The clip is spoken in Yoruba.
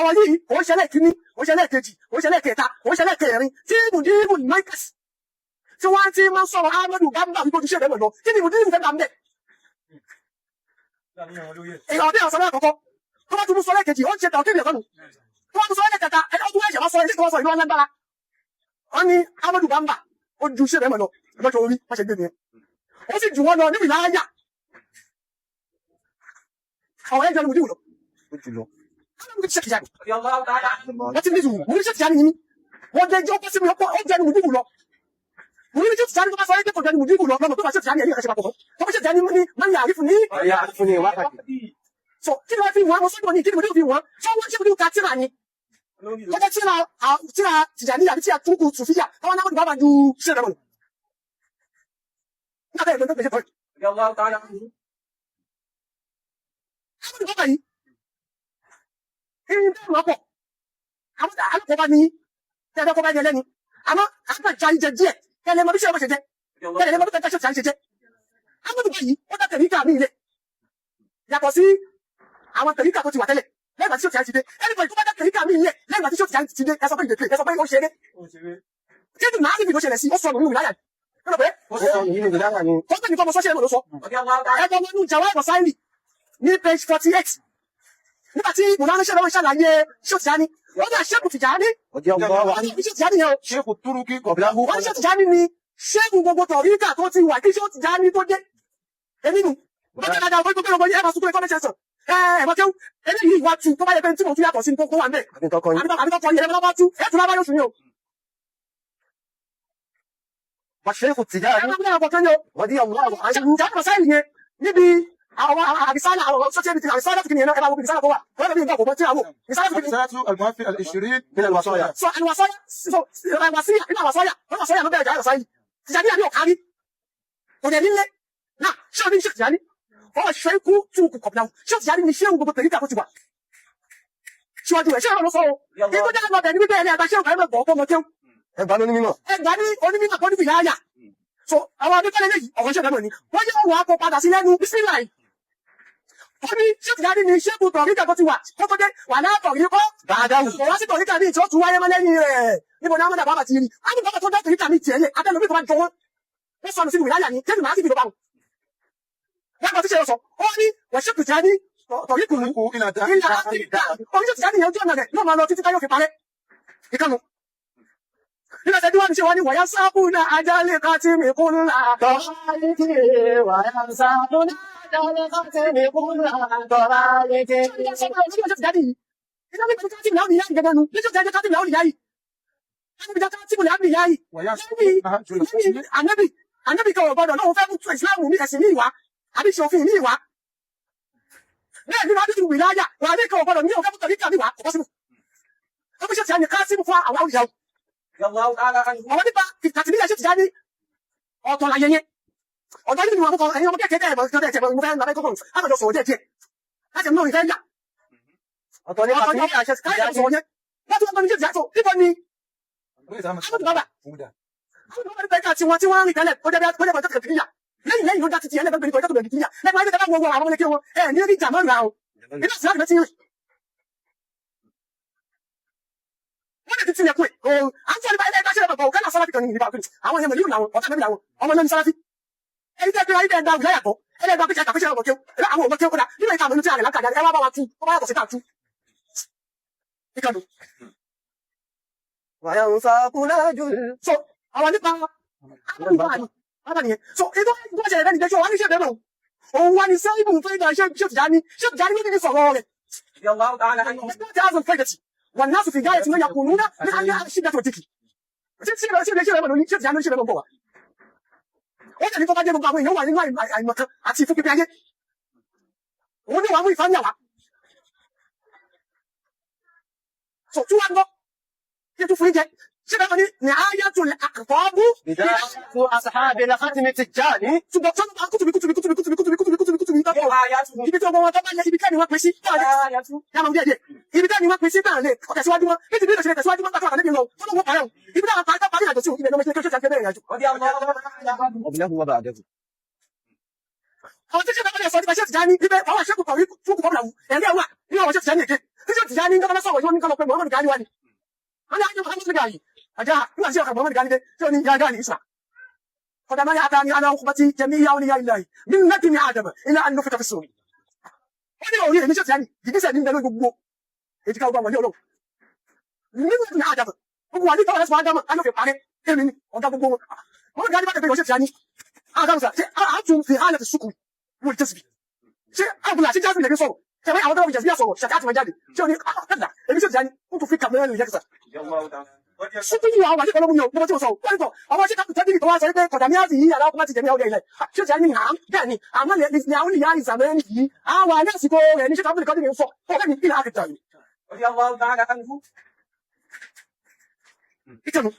Ọ̀rọ̀ yìí kò ń ṣẹlẹ̀ kíní, kò ń ṣẹlẹ̀ kejì, kò ń ṣẹlẹ̀ kẹta, kò ń ṣẹlẹ̀ kẹrin tí mùdírù Markaz tí wọ́n ti máa ń sọ̀rọ̀ Ahmadu Bamba wípé ojúṣe rẹ̀ lọ. Kí ni mùdírù fẹ́ gbà ń bẹ̀? Èèyàn ọdẹ ọ̀sán àkọ́kọ́ tó bá tún sọ lẹ́ẹ̀kejì, ó ń ṣe tàwọn kébì ẹ̀kọ́ nù. Tó bá tún sọ lẹ́ẹ̀kẹta, ẹ̀ka tó ẹ̀ṣẹ̀ wá sọ ilé tó wá sọ ìlú wọn lágbára. Wọ́n ní Ahmadu Bamba ó ju iṣẹ́ rẹ̀ mọ̀ lọ lọ́jọ́ orí wọ́n ṣe gbé nìyẹn. Ó sì jù wọ́n lọ níbi ìláyà. Àwọn ẹ̀jẹ̀ ni mùdírù lọ. Ó jù lọ. Wọ́n ti ní ìzù mo ní ṣe tìjáni ni mí. Wọ́n jẹ́ jẹ́ ó sí mi ọ̀pọ̀ ó jẹ́ ni mùdírù lọ. Mo ní ṣe tìjáni tó bá sọ pé kò jẹ́ ni mùdírù lọ lọ́mọ tó bá ṣe tìjáni ẹ̀rí ẹ̀ṣẹ̀ papọ̀. Tó bá ṣe tìjáni ní máa ń yàrí fún ní. Fún ní wákàtí. So kí ni wọ́n fi wọ́n mo sọ́dọ̀ ní kí ni mùdírù fi wọ́n ṣé wọ́n ṣé mùdírù ka tíra ni? Tó jẹ́ tíra tíra tìjáni àbí tíra túkù tùfíyà káwọn náà bá ju ṣe rẹ̀ mọ̀. Nígbà tẹ́ ẹ̀ lọ́dọ̀ ṣe tọ́ yìí. Irin bẹ́ẹ̀ wọ́pọ̀. Àwọn alákọ̀ọ́bá ní tẹ́lẹ̀ kọ́bá ní ẹlẹ́ni. Àmọ́ àgbàjá ìjẹ díẹ̀ kẹ́lẹ́ mọ bí ṣe ọmọ ṣe jẹ́. Kẹ́lẹ́ mọ bí tẹ́lẹ̀ ṣe ṣe jẹ́. Àwọn olùkọ́ yìí ó dá tẹ̀ríkà mí ilé. Yàtọ̀ sí àwọn tẹ̀ríkà tó ti wà tẹ́lẹ̀. Lẹ́yìn ìgbà tí ṣòtì ti dé. Ẹnìkan tó bá dá tẹ̀ríkà mí ilé lẹ́yìn ìgbà tí ṣòtì ti dé. Ẹ sọ pé ìdèkè, ẹ sọ pé ó ṣeré. Jésù náà sì fi ló ṣẹlẹ̀ sí, ó sọ nínú ìláyà. Kí ló pé? Ó sọ nínú ìláyà ni. Tó ń pè ní fọmọ sọ́ṣẹ́ ló sọ. Ẹgbẹ́ wọn ní Jawahir Rasaili ní page 48. Nígbà tí Mùnà ṣe lọ́wọ́ ṣàlàyé ṣòtìjáni, wọ́n ní àṣẹ́kù Tìjàní. Ọjọ́ ọgbọ́n wa. Wọ́n ní ṣòtìjáni yẹn o. Ṣéèkù Túrúkì kọ̀bíláhù. Wọ́n ní ṣòtìjáni ni ṣéèkù gbogbo tọ̀ríkà tó ti wà kí ṣòtìjáni tó dé. Èmi nù. Bó jẹ́ dáadáa, gbogbo gbogbo ẹ máa sunkún ẹ̀kọ́ mẹ́sẹ̀ sàn. Ẹ ẹ̀ mọ̀ kéwú, eléyìí wá tu tó bá yẹ pé tí mo tún yàtọ̀ sí ní kókó wà ń bẹ̀. Àbí tọkọ yín. Àbí tọkọ yín ẹ bá tú, ẹ tún lábá yóò sùn ní o. Wàṣẹ́kù Ẹ Tìjàní. máa ń bẹ̀rẹ̀ kọ̀ọ̀kan ní o. Radiyallahu anhu. Jàdùmọ̀ sáìlì yẹn níbi àwọn àrísálà àwọn sọ́tí ẹbí àrísálà tó kìnìyàn náà ẹ bá wo àrísálà tó wà. Wọ́n lọ bí nǹkan kò mọ tí a wò. Àrísálà tó kìnìyàn. الرسالة الموافق العشرين من الوصايا. So àlùwàsọ́yà so àlùwàsíyà nínú àwàsọ́yà wọ́n wàsọ́yà ló bẹ̀rẹ̀ jàdùmọ̀ sáìlì. Tìjàní àbí ọ̀kárí. Kò dẹ̀ nílé. Náà ṣé o ní ṣe Tìjàní? Wọ́n wá ṣe ikú tún kù kọ̀ọ̀bìnà. Ṣé Tìjàní ni ṣé gbogbo tẹ̀lé tó ti wà? Síwájú rẹ̀ ṣé ọ̀rọ̀ ló sọ o? Kí tó jáde lọ bẹ̀ ní wípé ẹni àgbà ṣé òkà ẹ̀mọ̀ gbọ́ ọmọ kéwù. Ẹgbàá ló ní mímọ̀. Ẹgbà ní onímọ̀ kan níbi ìyáyà. So àwọn adékọ́lé lè yí ọ̀rọ̀ ṣe ìdámọ̀ ni. Wọ́n yóò wá kó padà sí lẹ́nu bísíláì. Wọ́n ní ṣé Tìjàní ni ṣé kù tọ̀ríkà tó ti wà kó tó dé wà náà tọ̀rí kọ́. Bàdáwù. Kò wá sí tọ̀ríkà míì tí ó tún wáyé mọ́ lẹ́yìn rẹ̀. Níbo ni Amadu Baba ti rí? Amadu Baba tó dá tọ̀ríkà míì tiẹ̀ lẹ̀, abẹ́lómi tó bá jọ wọ́n. Wọ́n sọnù sínú ìláyà ni, jẹ́nu màá sì fi lọ bá wọn. Wọ́n gbọ́ tí ṣe sọ, ó ní wọ́n ṣe Tìjàní tọ̀ríkù ní إلى ilà áfíríkà. Oríṣi Tìjàní yẹn ojú ọ̀nà rẹ̀ yóò máa lọ títí táyọ̀ fi parẹ́. Ìkànnù. Nígbà tí wọ́n ní ṣe wọ́n ní wọ̀nyá sábúnà ajálẹ̀ ká tí mi kún ńlá. Tọ́láyétì wàyà sábúnà ajálẹ̀ ká tí mi kún ńlá. Tọ́láyétì. Ànábì Ànábì kan ò gbọdọ̀ lóun fẹ́ mú ìsìláàmù ní ẹ̀sìn ní ìwá àbí ṣe òfin ní ìwá. Bẹ́ẹ̀ ni wàá dúdú wìláyà wà ní kan ò gbọdọ̀ ní òun fẹ́ mú tọ̀ríkà ní ìwá kò pọ́sibú. Ó fi ṣe Tìjàní ká síbù fún àwọn olùyàwó. Ọ̀rọ̀ nípa kàtìmíyà ṣe Tìjàní ọ̀tọ̀ láyé yẹn. Ọ̀dọ́ yìí ni wọn kọ ẹ̀yin ọmọ kékeré ẹ̀ mọ̀ kí ọdẹ ẹ̀jẹ̀ mọ̀ fẹ́ lábẹ́ kókò àbàjọ sọ̀rọ̀ díẹ̀ díẹ̀. Láti mú ìfẹ́ yà. Ọ̀tọ̀ ní kàtìmíyà ṣe Káyọ̀ Tìjàní. sọ̀rọ̀ yẹn. Láti wọ́n gbọ́ ní ṣe Tìjàní níbo ni Amadu Baba Amadu Baba nípa ẹ̀ka tiwọn tí wọ́n ń rìn tẹ́lẹ̀ ó jẹ́ bí ó jẹ́ bí ọjọ́ kẹ̀kẹ́ lẹ́yìn lẹ́yìn ló dá titi ẹlẹ́gbẹ̀ẹ́ nípa ọjọ́ tó bẹ̀rẹ̀ kìíyà lẹ́gbẹ̀ẹ́ ayé tẹ́lẹ̀ wọ́n àwọn ọmọlẹ́kẹ́ wọn ẹ̀ ní rí jàmọ́ ra o iná ìsìláàmù náà ti rìn. Wọ́n lè ti tilẹ̀kùn ẹ̀ o à ń sọ nípa ẹlẹ́gbẹ́ aṣẹ́lẹ̀ bàbá òkè náà sáláfì kan ní ìbá òkè àwọn èèyàn mẹ̀lú làwọn ọ̀tá mẹ́bí làwọn ọmọ náà ní sáláfì. Ẹni tẹ́ pé ayé tẹ́ da òkè yàtọ̀ ẹlẹ́gbẹ́ apẹ́sẹ̀ àkàfẹ́sẹ̀ ọmọ kéwù àwọn ọmọ kéwù kódà nínú ìka àmọ́ inú tí a rẹ̀ lákàdá ẹ wá bá wa tú ó bá yàtọ̀ sí ká tú. Ìkànnì. Wàyà ń sábúnà jù. So àwọn nípa àwọn bàbá nìyẹn. So ètò ìgbà ṣẹlẹ̀ lẹ́nu ìgbésẹ̀ wà ní ìṣẹ̀lẹ̀ náà. Òun wá ní sẹ́yìn fẹ́ ìgbà ṣé Tìjàní ṣé Tìjàní ló ní sọ̀rọ̀ rẹ̀. Ẹgbẹ́ tí a sọ fẹ́ gẹ̀tì wà náà sì fi gáyẹ̀ tí wọ́n yà kùnú náà ní àyà ṣídà tó dìkì. Ṣé ṣé ṣé ṣe ṣe ṣé Tìjàní ṣe lọ́wọ́ wà. Ó jẹ́ ní tó bá jẹ́ gbogbo àwọn èèyàn wà nínú àìmọ̀kan àti ìfúnpípẹ́ ayé. Òun ní wàá mú ìfáníyà wá. So tí wàá gbọ́ kí n tún fún yín jẹ ṣé bẹ́ẹ̀ ni ní ayatul aqtabu Bidayatu ashabil khatmi Tìjàní. ṣùgbọ́n sọ́nà bá kútùbí kútùbí kútùbí kútùbí kútùbí kútùbí kútùbí kútùbí tọ́pọ̀ ibi tí ọmọ wọn tó bá lẹ ibi tẹ́ni wọ́n pín sí yàmà díẹ̀ díẹ̀ ibi tẹ́ni wọ́n pín sí náà lè ọ̀tẹ̀síwájú wọn bí ti bí ìrẹsì tẹ̀síwájú wọn gbàtọ́ àkàlẹ́bí lọ tó lọ́wọ́ parẹ́ o ibi táwọn parí parí ìrìnàjò sí ibẹ̀ lọ́mọ ìṣẹ́lẹ̀ kí ó ṣe bẹ̀rẹ̀ ìrìnàjò. Qablahu wa ba'dahu. Àwọn tí ṣe bá sọ nípa ṣé Tìjàní ibẹ̀ àwọn àṣẹ́kù kọ̀wé fún kọ̀ọ̀bù làwù ẹ̀rí ẹ̀wà nínú àwọn ṣé Tìjàní èké Tí ṣé Tìjání ń tọ́lá sọ̀rọ̀ yìí, wọ́n ní kọ́ lọ pé Muhammad Gani wá ni. Wọ́n ní àjọ Muhammad Gani. Àjá nígbà tí ọkọ̀ Muhammad Gani dé, tí ó ní ya Gani Isma. Kọ̀dà máa yà àtàní aláwọ̀ kúbátí jẹ̀mí ìyá oníyá ilẹ̀ yìí. Min laduni Ádámà ilá an nufikha fi suri. Wọ́n ní òrí èmi ṣé Tìjání, gìgísẹ̀ ní bẹ lórí gbogbo èjìká gbogbo àwọn ilé Ọlọ́run. Min laduni Ádámà, gbogbo wà ní tọ́wọ́ lẹ́sùn Ádámà, á ló fi parẹ́, èmi ni ọ̀gá gbogbo wọn. Muhammad Gani bá tẹ̀lé ìwọ̀n ṣé Tìjání. Ádámù sà, ṣé àtún fi hálẹ̀ ti sùkùn wọ́n jẹ́sìbì. Ṣé àbúlà ṣé jásìbì lè fi sọ̀rọ̀? Ṣé àwọn tó bá fi jẹ́sìbì sọ̀rọ̀ ṣàkí àti máa jáde? Ṣé o ní kàdà èmi ṣé Tìjání, ó tún fi kàmẹ́rẹ́ lè yẹ́kìsà. Ṣé yìí àwọn àlejò ọlọ́mú mi ò gbọ́dọ̀ tí mo sọ ò wọ́n ní tọ̀ ọmọ ṣé kápítà bíbí tó wá sọ wípé kọ̀dà ní àti yìí aláwọ̀ láti jẹ̀mí ọ̀gẹ̀ ilẹ̀ ṣé Tìjání ní hàn bẹ́ẹ̀ ni àmọ́ ní àwọn ìyá ìsàmẹ́ yìí àwọn àlẹ́ àsìkò rẹ̀ ní ṣé kápítà kọ́dí mi ń sọ ọ̀gẹ́ mi ìlà àkìtà yìí. رضي الله تعالى عنه. Ìtẹ̀nu.